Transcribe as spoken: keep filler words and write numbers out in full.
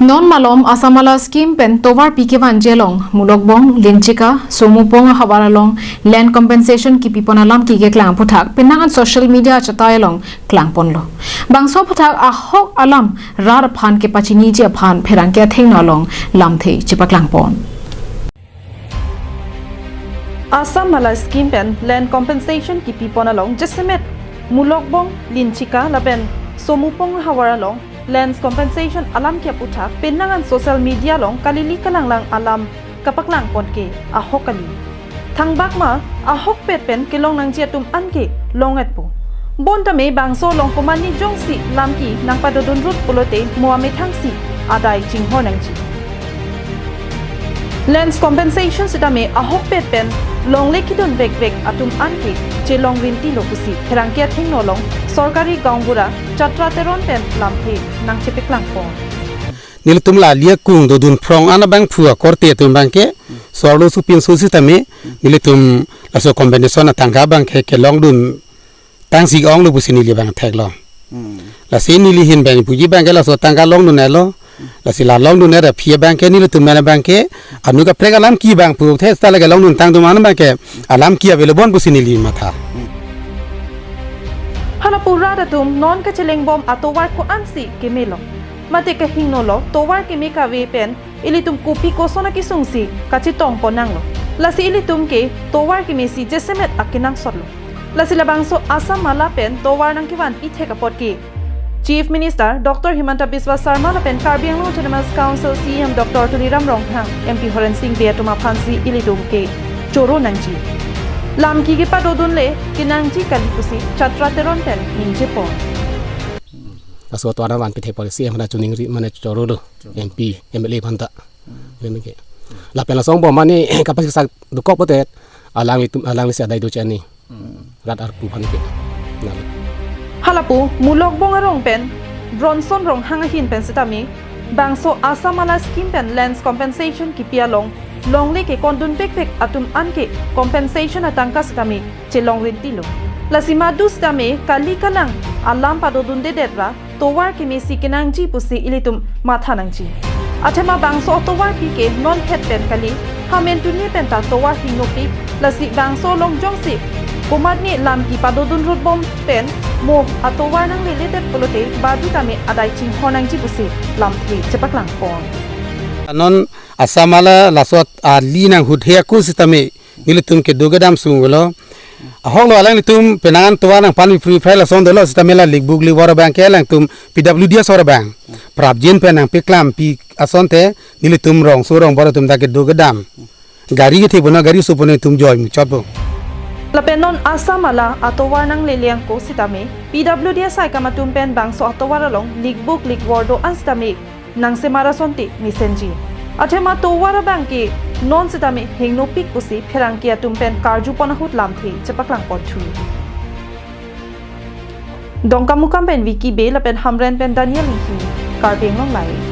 Non malom Assam Mala scheme pen tovar pi kevanji along Mulokbong, Linchika, Somupong ahavar along land compensation kipipon alam kikeklang aphuthak penang an social media achatai along klangponlo. Bangso aphuthak ahok alam rat aphan kepachiniji aphan pherangke athengno along lamthe chepaklangpon. Assam Mala scheme pen land compensation kipipon along jasemet Mulokbong, Linchika lapen Somupong ahavar along lands compensation alam ke aphuthak penang an social media along kalili kalanglang alam kapaklangpon ke ahok kali. Thangbak ma ahokpet pen kelong nangji atum an ke long-etpo. Bonta me bangso along komatne jongsi lamki nangpadodun rut pulote mo amethangsi adai chinghon nangji. Lands compensation sitame ahokpet pen longle kidun vekvek atum an ke chelong rintilo pusi pherangke athengno along sorkari gaonbura Chatra Teron pen lamthe nangchepaklangpon. Nelitum la liya kung dodun phrong an abangphu akorte atum abangke sorlo supin su sitame nelitum laso compensation atangka abangke kelongdun tangsi onglo pusi neli abang theklong. Hmm. Lasi neli ahin abang puji abangke laso tangka longdun-etlo. Lasi la longdun-et aphi abangke nelitum men abangke anu kaprek alam ke abangphu the seta lake longdun tangdun an abangke alam ke available pusi neli matha. Hala pu rat atum non kachelengbom atovar ko-ansi kemelo. Mate kahingnolo tovar keme kave pen ilitum kopi koson akesungsi kachetongpon nanglo. Lasi ilitum ke tovar kemesi jasemet akenangsotlo. Lasi labangso Assam Mala pen tovar nangkevanpi thek apot ke Chief Minister Doctor Himanta Biswa Sarma lapen Karbi Anglong Autonomous Council C E M Doctor Tuliram Ronghang, M P Horen Sing Bey atum aphansi ilitum ke choro nangji. Lamki kepadodunle kenangji kali pusi Chatra Teron pen ningjepon. Laso tovar vanpi thek apot C E M na choningri mane chorolo, M P, M L A aphanta. Ini ke. Lapen laso angbong mane kapasisak dokok pote alanglitum alanglisi adai doche ani. Rat arpu aphan ke. Nalo. Hala pu Mulokbong arong pen Bronson Ronghang ahin pen sitame bangso Assam Mala scheme pen lands compensation kipi along longle kekondun vekvek atum an ke compensation atangka sitame chelong rintilo. Lasi madu sitame kali kalang alam padodundedet ra tovar kemesi kenangji pusi ilitum matha nangji. Athema bangso atovar pi ke non het pen kali, hamen tuni penta tovar hingnopik, lasi bangso along jongsi komatne lamki padodun rutbom pen mo atovar nangleledet pulote badu tame adai chinghon nangji pusi lamthe chepaklangpon. Non Assam Mala laso ali nanghuthe ako sitame nelitum kedo kedam sunglo. Ahoklo alanglitum penang an tovar nangpanpi phri phai lason dolo sitame la likbuk likwor abangke alangtum P W D asor abang prapjin pen nangpeklampi asonte nelitum rongso rongbor atum ta kedo kedam. Gari kethe bono gari supono itum joi muchotpo. Lapen non Assam Mala atovar nanglele ako sitame P W D asaikam atum pen bangso atovar along likbuk likwor do-an sitame nangsemar asonte mesenji. Athema tovar abangke non sitame hingnopik pusi pherangke atum pen karjupon ahut lamthe chepaklangponthu. Dongkamukam pen Vicky Bey lapen Hamren pen Daniel Inghi, Karbi Anglong Live.